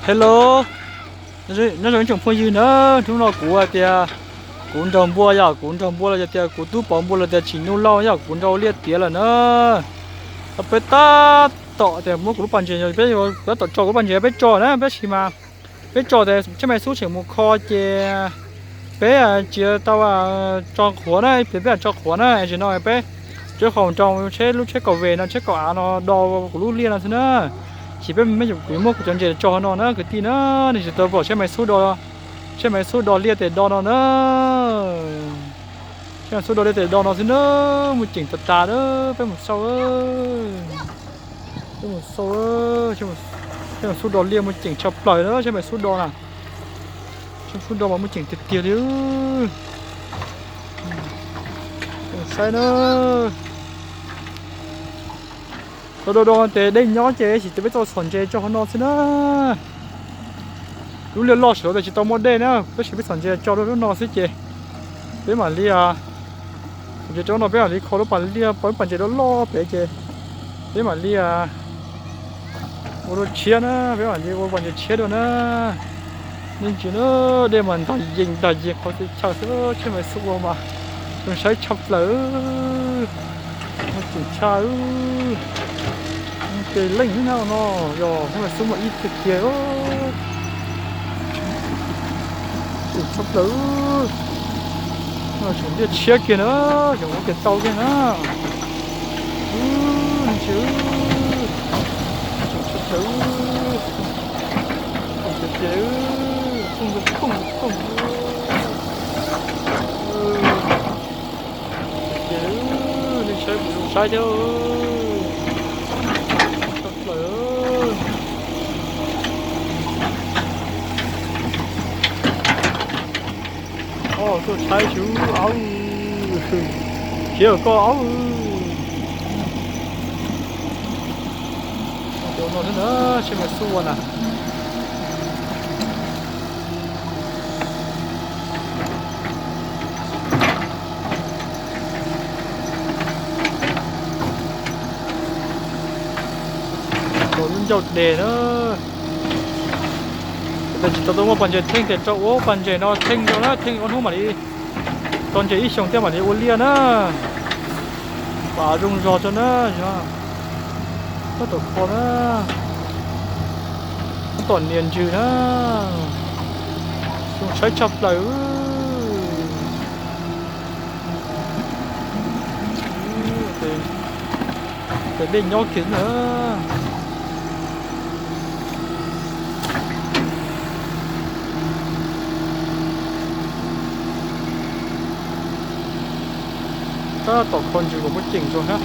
Hello, nyob zoo ib tsoom phooj ywg na, hnub no kuv hais tias kuv nrog npua, yog kuv nrog npua los yog tias kuv tub pov npua los tias Tsim Nuj Lauj, yog kuv nrog ua liaj tiav lawm na. Tau peb tab tom tias muab kuv lub pas ntses, peb tab tom tso kuv lub pas ntses peb tso na, peb sis mas peb tso tias tsheb mais xub tseem mus kho ces peb tsis tau tso qhuav na, peb tso qhuav na, tam sim no peb tso qhuav rau tsheb, lub tsheb kaum ve no, tsheb kaum av no do kuv lub liaj no xwb na. Ces peb, kuv muab kuv cov ntses tso hauv no na kwv tij na, nej tsis tau pom tsheb mais xub do, tsheb mais xub do liaj tes do no na. Tsheb mais xub do liaj tes do no xwb na, muaj ceem tas tas na, peb mus xauj, peb mus xauj, tsheb mais xub do liaj muaj ceem tshaj plaws na, tsheb mais xub do na, tsheb mais xub do mas muaj ceem tiag tiag li. Saib na, do do do tes dej nyob ces sim tes peb txoj xom ntses tso hauv no xwb na. Lub liaj loj saum tes tsis tau muaj dej na, peb sim peb xom ntses tso rau lub no xwb ces peb mam li, xom ntses rau no peb mam li kho lub pas liaj, lub pas ntses loj loj pem ces peb mam li ua dua tshiab na, peb mam li ua pas ntses tshiab dua na. Nej ntsia na, dej mas ntag yees ntag yees qhov txhia chaw xwb, tsheb mais xub ua mas zoo saib tshaj plaws, muaj ceem tshaj. Ces leej na no yog tsheb mais xub muaj ib tiag tiag, ceem tshaj plaws. Tseem liaj tshiab kiag na, tseem ua kiag tau kiag na. Tseem tshaj plaws, ceem tiag tiag, phooj phooj phooj. Ces nej saib kuv zoo saib thiab, tshaj plaws. Tuaj saib xyov aub, khiav koj aub. Cov no xwb na, tsheb mais xub ua na. Rau lub ncauj des na. Tes tsis tau tuaj muaj pas ntses theej tes rau ua pas ntses no theej rau na, theej ua hnub mam li, tso ntses ib xyoos thiab mam li ua liaj na. Vam zoo zog tso na, tab tom kho na, tab tom nias ntsws na. Zoo saib tshaj plaws. Tes dej nyob kiag na. Tab tom kho ntsws kom muaj ceem tso thiab.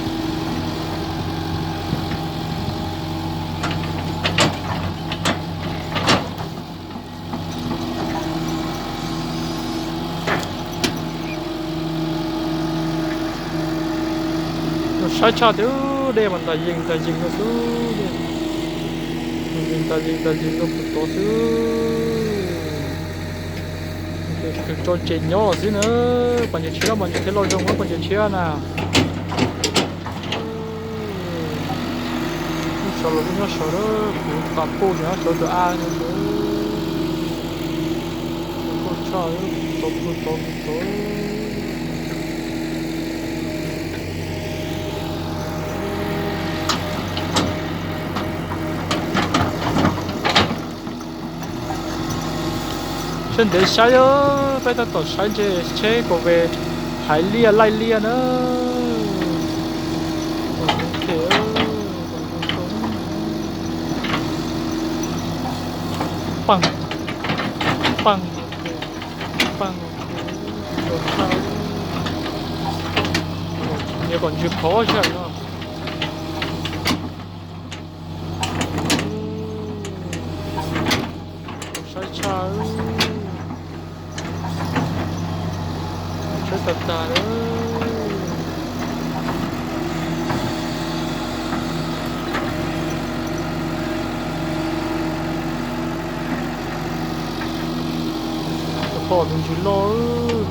Saib tshaj tiag, dej mas ntas yees ntas yees rau xwb, ntas yees ntas yees ntas yees rau puag tod xwb. Tso ntses nyob xwb na, pas ntses tshiab mas ntses thiaj loj zoo, pas ntses tshiab na. Lub sov los kuj nyob sov, kuv qhov puj sov tus a, tshaj, tov puj tov puj tov. Saib ntev saib, peb tab tom saib ntses tsheb kaum ve haiv liaj laij liaj na. Pam, pam, pam, nias kom ntsws phov sij hawm no. Saib tshaj, saib tag tag lawm. Pom tus ntsis loj.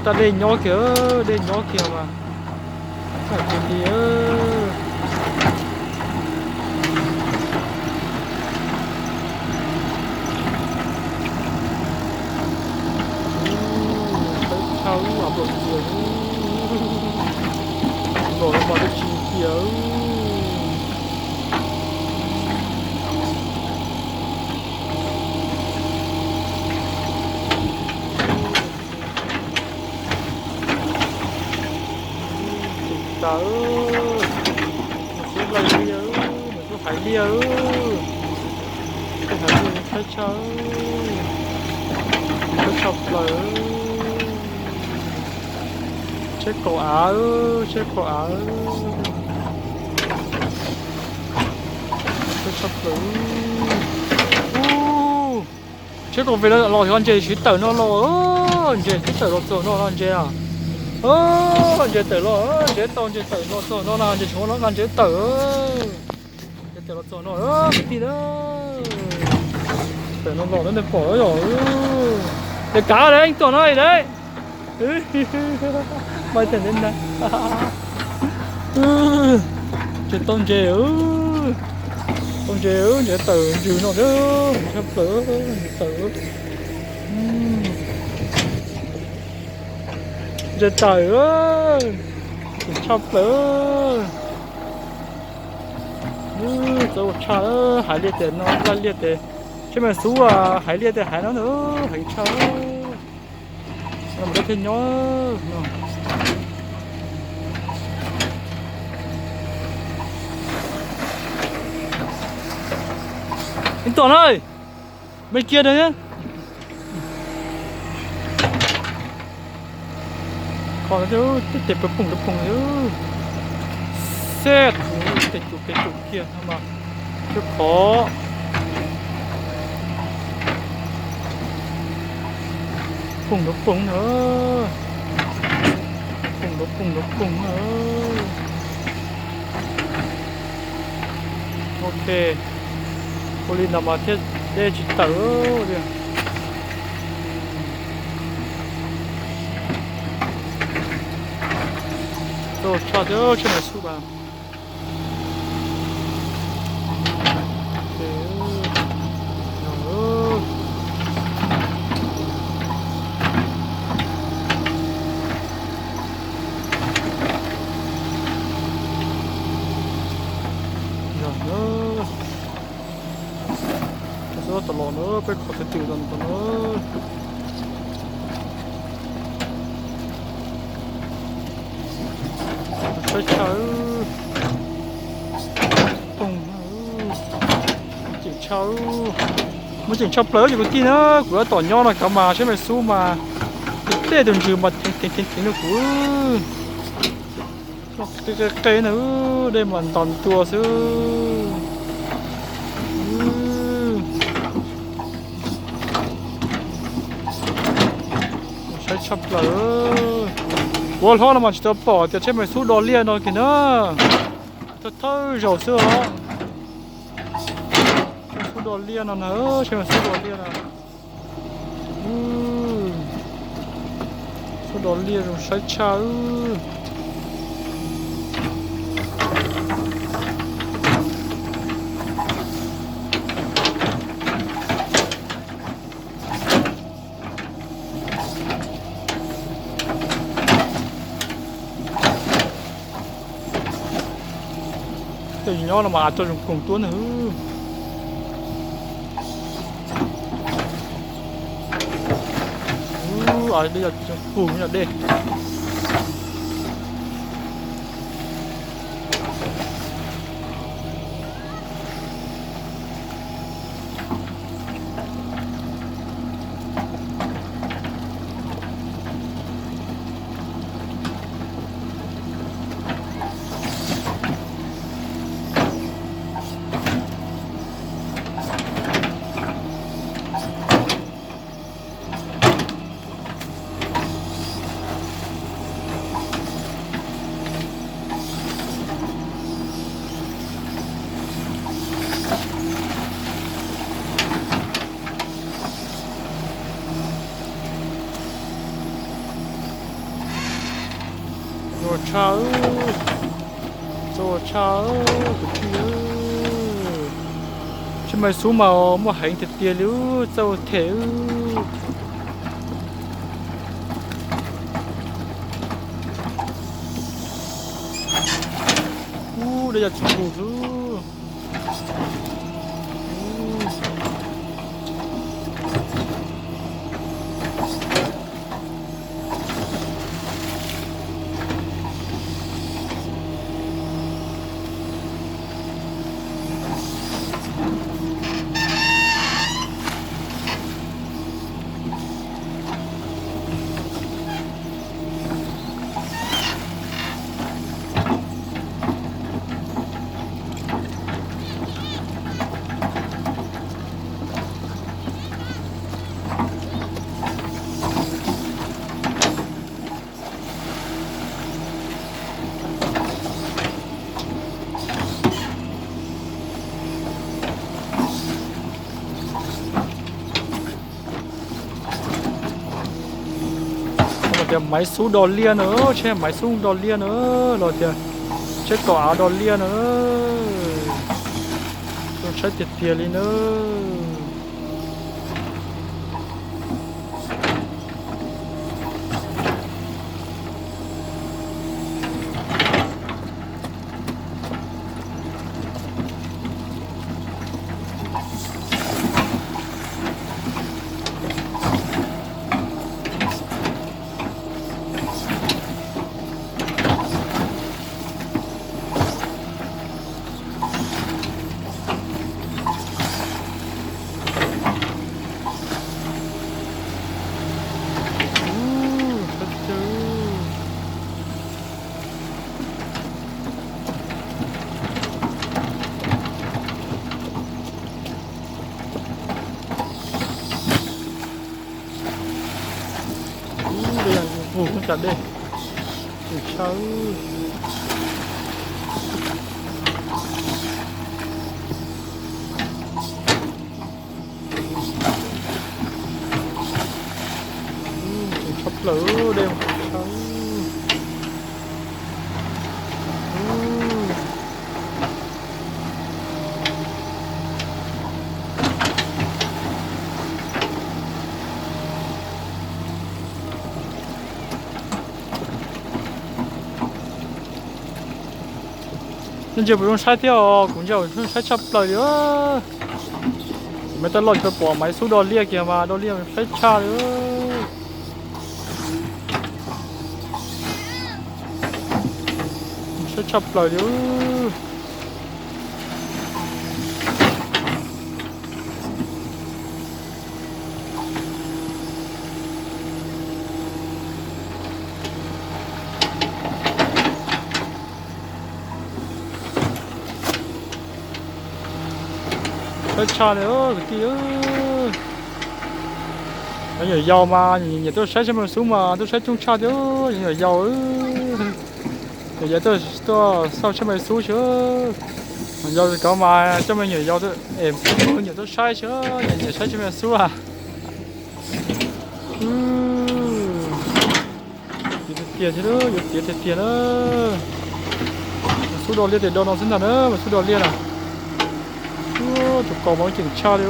Tag dej nyob kiag, dej nyob kiag mas. Txawj cia li. Tshaj ub, av nplaum cia, nplaum no mas twb tsis cia. Tus tawv, mus xub hlawv liaj, mus xub haiv liaj, tej haiv liaj tshaib tshaib, tshaib tshaj plaws. Tsheb kaum av, tsheb kaum av, tshaib tshaj plaws. Ub, tsheb kaum ve los yog ntses sib tawm no los, ntses sib tawm los txog no los ntses a. Ntses tawm los, ntses tau ntses tawm los txog no na, ntses tshua los nqa ntses tawm. Ntses tawm los txog no kwv tij na. Tawm no los nej pom yom. Ces kav li tuaj no li lauj. Mai tawm ntev na. Ces tau ntses, tau ntses, ntses tawm ntsws no, tshaj plaws, ntses tawm. Ntses tawm, tshaj plaws. Txawv ua tshaj, haiv liaj tes no, laj liaj tes, tsheb me xub haiv liaj tes haiv no na, heev tshaj. Mus dab thiaj nyob no. Ib tuam na, me kiag no. Qhov no tej tes poob poob poob, xej, tej cub peb cub kiag no mas, cov qhov poob nrov poob na, poob nrov poob nrov poob na. Ok, ua li no mas thiaj dej tsis tawm li. Txaus tshaj thiab tsheb me xub a. Yog na, xub tom los na, peb kho twg twg no tom na. Saib tshaj, poob, ceem tshaj, muaj ceem tshaj plaws ces kwv tij na, kuv tab tom nyob no kav mas saib me xub mas, tej tus ntsws mas theev theev theev rau kuv. Qe qe na, dej mas ntas ntua xwb. Saib tshaj plaws. Kuv hlob no mas tsis tau pom tias tsheb me xub do liaj no kiag na. Thawj thawj zaus xwb os. Tsheb me xub do liaj no na, tsheb me xub do liaj no. Xub do liaj zoo saib tshaj. Tej nyob no mas av tso zoo koog tuab ntag. Av dej zoo koog yog dej. Ua tshaj, txaus ua tshaj kwv tij. Tsheb maim xub mas muaj heev tiag tiag li, txaus ua them. Ub, dej yam tsis nqus xwb. Los tias maiv xub do liaj na, tsheb maiv xub do liaj na, los tias tsheb tom av do liaj na, zoo saib tiag tiag li na. Ub, dej mus mus tas dej, tus tshaj. Tshaj plaws dej, tshaj. Nej ntsia puas zoo saib thiab os? Kuv ntsia zoo saib tshaj plaws li. Kuv me taj loj tsis tau pom maiv xub do liaj kiag mas do liaj saib tshaj li. Saib tshaj plaws li. Saib tshaj li kwv tij. Cov nyuam yaus mas nyiam tuaj saib tsheb me xub mas tuaj saib coob tshaj thiab. Cov nyuam yaus, nyuam yaus tuaj xauj tsheb me xub xwb. Nyuam yaus kov mas coj me nyuam yaus, es, nyiam tuaj saib xwb, nyiam saib tsheb me xub a. Tiav tiag tiag thiab, yuav tiav tiag tiag na. Mas xub do liaj tes do no xwb ntag na, mas xub do liaj na. Tus kaus mas ceem tshaj li.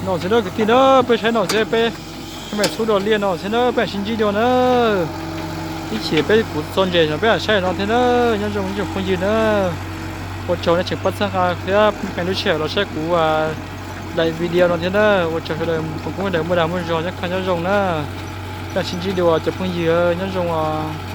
No xwb na kwv tij na, peb saib no xwb peb, peb mam xub do liaj no xwb na, peb mam sib ntsib dua na. Ib chim peb kuv txog ntses no peb mam saib no thiab na. Nyob zoo ib tsoom phooj ywg na, ua tsaug nej tseem pab txhawb nqa thiab peb lub sij hawm los saib kuv daim video no thiab na. Ua tsaug sawv daws, foom koob sawv daws muaj dag muaj zog nyob kaj nyob zoo na. Peb mam sib ntsib dua cov phooj ywg, nyob zoo os.